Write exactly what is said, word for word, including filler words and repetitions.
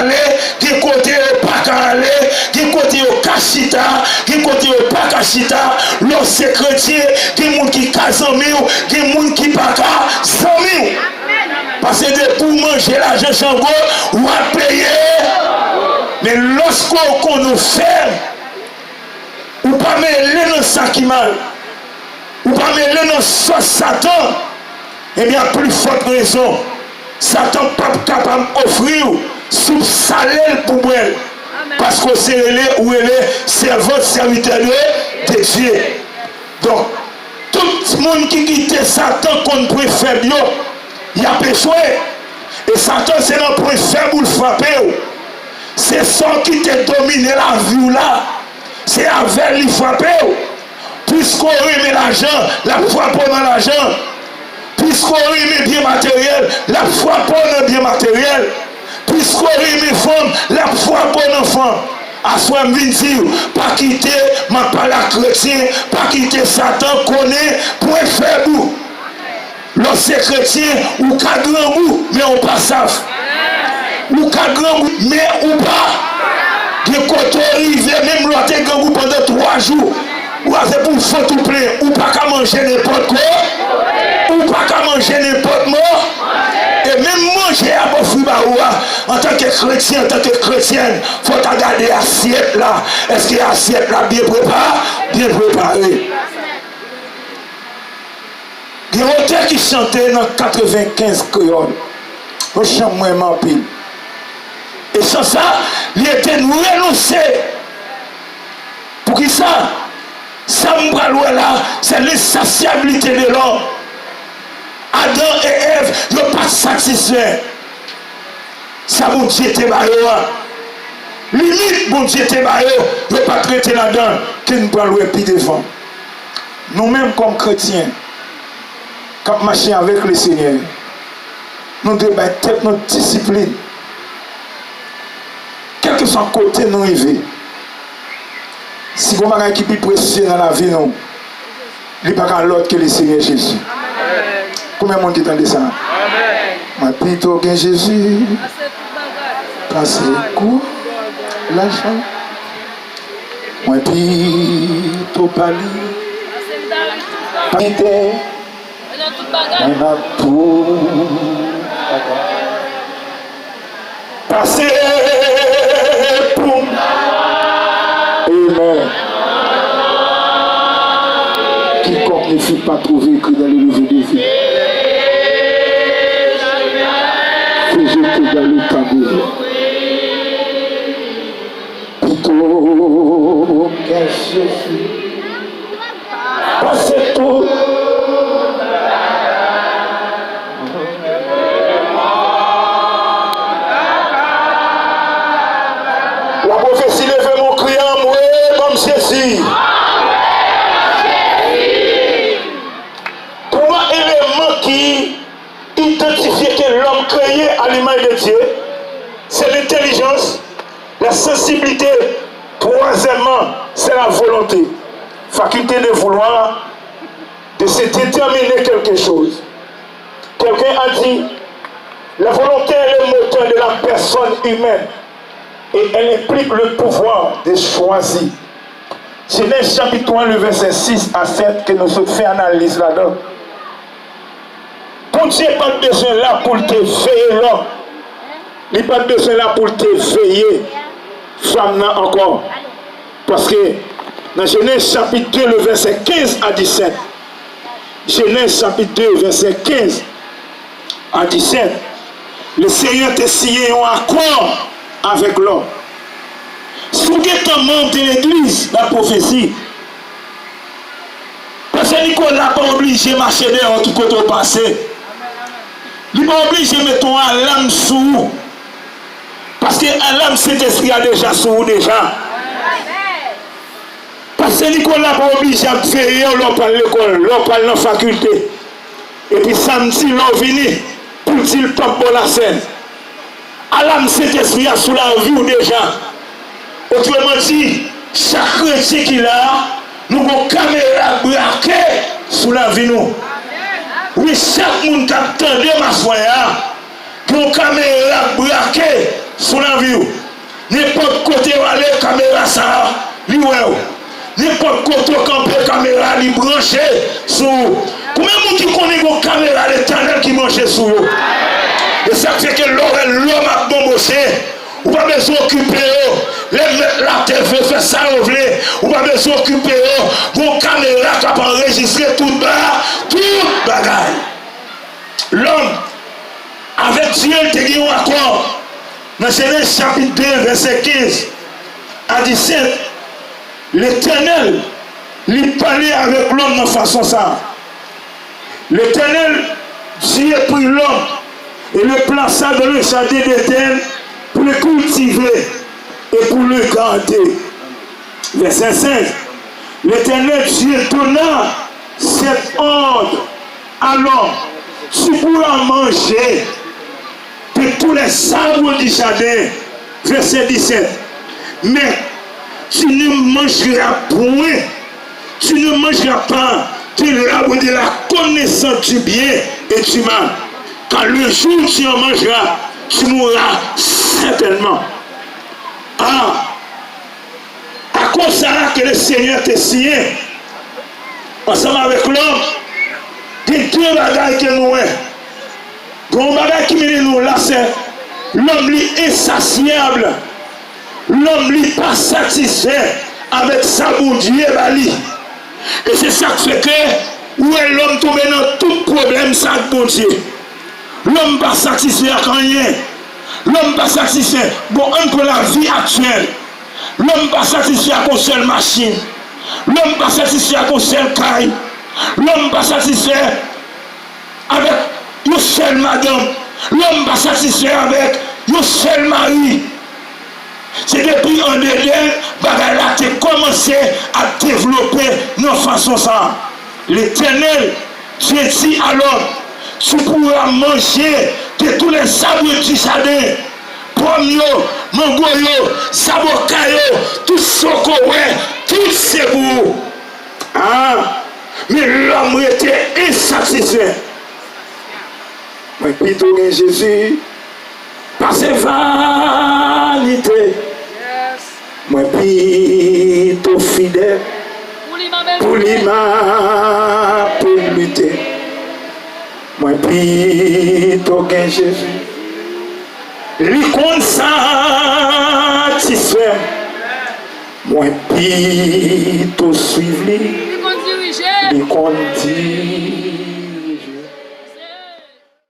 ale, gen kote yo pa ka ale, gen kote yo ka chita, gen kote yo pa ka chita. Lè w se kretyen, gen moun ki ka zanmi w, gen moun ki pa ka zanmi w. Paske depi w manje lajan Jango, w ap peye. Men lòske w konnen w fèb, ou pa mele nan sa ki mal, ou pa mele nan sòs Satan, ebyen, a pli fòt rezon, Satan p ap kapab ofri w soup sale l pou bwè l. Paske w se rele, ou rele sèvant, sèvitè de, de Dye. Donk, tout moun ki kite Satan konn pwen fèb yo, y ap echwe. E Satan se nan pwen fèb ou l frape w. Se sa w kite domine lavi w la. Se avè l li frape w. Piske w renmen lajan, l ap frape w nan lajan. Piske w renmen byen materyèl, l ap frape w nan byen materyèl. Piske w renmen fanm, l ap frape w nan fanm. Aswè m vin di w, pa kite, m ap pale ak kretyen, pa kite Satan konnen pwen fèb ou. Lè w se kretyen, ou ka grangou, men ou pa saf. Ou ka grangou, men ou pa. Gen kote w rive, menm lè w te grangou pandan twa jou, ou a se pou fòt ou plen, ou pa ka manje nenpòt ko, ou pa ka manje nenpòt mo. E menm manje y ap ofri ba ou a, antanke kretyen, antanke kretyèn, fò w ta gade asyèt la. Èske asyèt la byen prepa-, byen prepare? Gen otè ki chante nan katrevenkenz kreyòl. Yon chan mwen renmen anpil. E chan sa, li ede n renonse. Poukisa? Sa m pral wè la, c'est l'insatiabilité de l'homme. Adan e Èv, yo pa t satisfè. Sa Bondye te ba yo a, limit Bondye te ba yo, yo pa t rete ladan l, ke n pral wè pi devan. Nou menm kòm kretyen k ap mache avèk Lesenyè, nou dwe bay tèt nou disiplin. Kèlkeswa kote nou rive, si gon bagay ki pi presye nan lavi nou, li pa ka lòt ke Lesenyè Jezi. Konbyen moun ki tande sa? Mwen pito gen Jezi pase gwo lajan. Mwen pito ba li. Pito mwen nan tou bagay. Pase pou m. Amen. Quiconque ne fut pas trouvé écrit dans le livre de vie fut jeté dans le lac de feu. Pito m gen Jezi pase tout. Lapwofesi leve m yon kri anmwe, ban m Jezi. Twa eleman ki idantifye ke lòm kreye a limaj de Dye, se lentèlijans, la sensibilite, twazyèmman, se la volonte, faculté de vouloir, de se déterminer quelque chose. Quelqu'un a dit, la volonté est le moteur de la personne humaine et elle implique le pouvoir de choisir. Jenèz chapit twa, le vèsè sis a sèt, ke nou sot fè analiz ladan. Bondye pa t bezwen la pou l te veye lòm. Li pa t bezwen la pou l te veye fanm nan ankò. Paske nan Jenèz chapit de, le vèsè kenz a disèt, Jenèz chapit de, vèsè kenz a disèt, Lesenyè te siyen yon akò avèk lòm. Si w gentan manm de legliz, la pwofesi, Pastè Nicolas pa oblije mache deyò tout kote w pase. Li pa oblije mete yon alam sou ou. Paske alam Sentespri a deja sou ou deja. Pastè Nicolas pa oblije ap veye w lè w pral lekòl, lè w pral nan fakilte. Epi samdi, lè w vini, pou l di l p ap ba w lasèn. Alam Sentespri a sou lavi w deja. Otreman di, chak kretyen ki la a, nou gon kamera brake sou lavi nou. Wi, chak moun k ap tande m aswè a, gon kamera brake sou lavi w. Nenpòt kote w ale, kamera sa a, li wè w. Nenpòt kote w kanpe, kamera li branche sou ou. Konbyen moun ki konnen gen yon kamera Letènèl ki branche sou yo? E sa k fè ke lè w wè lòm ap bonboche, ou pa bezwen okipe yo. Lè mèt latè vle fè sa yo vle, ou pa bezwen okipe yo. Gon kamera k ap anrejistre tout ba, tout bagay. Lòm avèk Dye te gen yon akò. Nan Jenèz chapit de, vèsè kenz a disèt, Letènèl, li pale avèk lòm nan fason sa a. L'Éternel Dieu prit l'homme et le plaça dans le jardin d'Éden pour le cultiver et pour le garder. Verset seize. L'Éternel Dieu donna cet ordre à l'homme, tu pourras manger de tous les arbres du jardin. Verset dix-sept. Mais tu ne mangeras point, tu ne mangeras pas de l'arbre de la connaissance du bien et du mal, car le jour où tu en mangeras, tu mourras certainement. Ah, akò sa a ke Lesenyè te siyen ansanm avèk lòm, gen de bagay ke nou wè. Gen yon bagay ki mennen nou la, se lòm li ensasyab. Lòm li pa satisfè avèk sa Bondye ba li. E se sa k fè ke ou wè lòm tonbe nan tout pwoblèm sa ak Bondye. Lòm pa satisfè ak anyen. Lòm pa satisfè. Bon, ann pran lavi aktyèl. Lòm pa satisfè ak yon sèl machin. Lòm pa satisfè ak yon sèl kay. Lòm pa satisfè avèk yon sèl madanm. Lòm pa satisfè avèk yon sèl mari. Se depi ann Edenn bagay la te kòmanse ap devlope nan fason sa a. Letènèl Dye di a lòm, tu pourras manger de tous les arbres du jardin. Pòm yo, mango yo, zaboka yo, tout sa w ko wè, tout se pou ou. Ah, men lòm rete ensatisfè. Mwen pito gen Jezi pase vanite. Mwen pito fidèl pou li m ape lite. Mwen pito gen Jezi. Li konn satisfè m. Mwen pito swiv li. Li konn dirije. Li konn di.